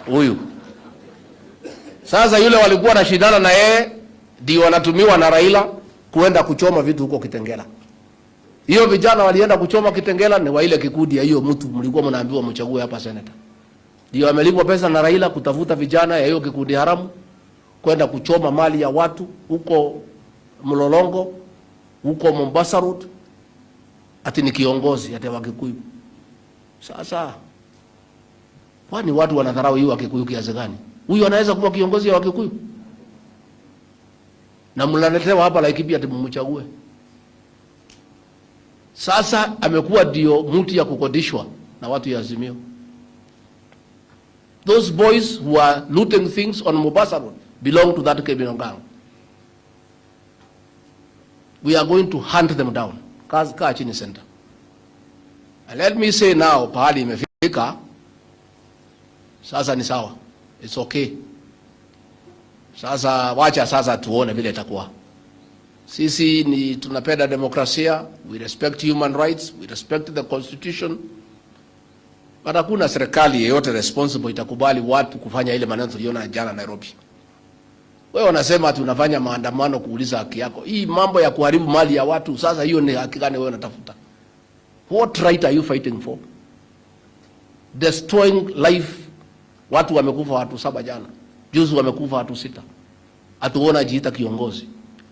Huyu sasa, yule walikuwa wanashindana na yeye ndio wanatumiwa na Raila kuenda kuchoma vitu huko Kitengela. Hiyo vijana walienda kuchoma Kitengela ni wa ile kikundi ya hiyo mtu mlikuwa mnaambiwa mchague hapa senator. Ndio amelipwa pesa na Raila kutafuta vijana ya hiyo kikundi haramu kwenda kuchoma mali ya watu huko Mlolongo, huko Mombasa Road, ati ni kiongozi ati wa Kikuyu. Sasa kwani watu wanadharau hiyo Wakikuyu kiasi gani? Huyu anaweza kuwa kiongozi wa Kikuyu? Na mnaletewa hapa Laikipia ati mumchague. Sasa amekuwa ndio mtu ya kukodishwa na watu ya Azimio. Those boys who are looting things on Mombasa Road belong to that criminal gang. We are going to hunt them down. Kaa chini, center. And let me say now, pahali imefika sasa ni sawa. It's okay. Sasa wacha sasa tuone vile itakuwa. Sisi ni tunapenda demokrasia, we respect human rights, we respect the constitution. But hakuna serikali yeyote responsible itakubali watu kufanya ile maneno tuliona jana Nairobi. Wewe unasema ati unafanya maandamano kuuliza haki yako. Hii mambo ya kuharibu mali ya watu, sasa hiyo ni haki gani wewe unatafuta? What right are you fighting for? Destroying life. Watu wamekufa watu saba jana. Juzi wamekufa watu sita. Ati wewe unajiita kiongozi.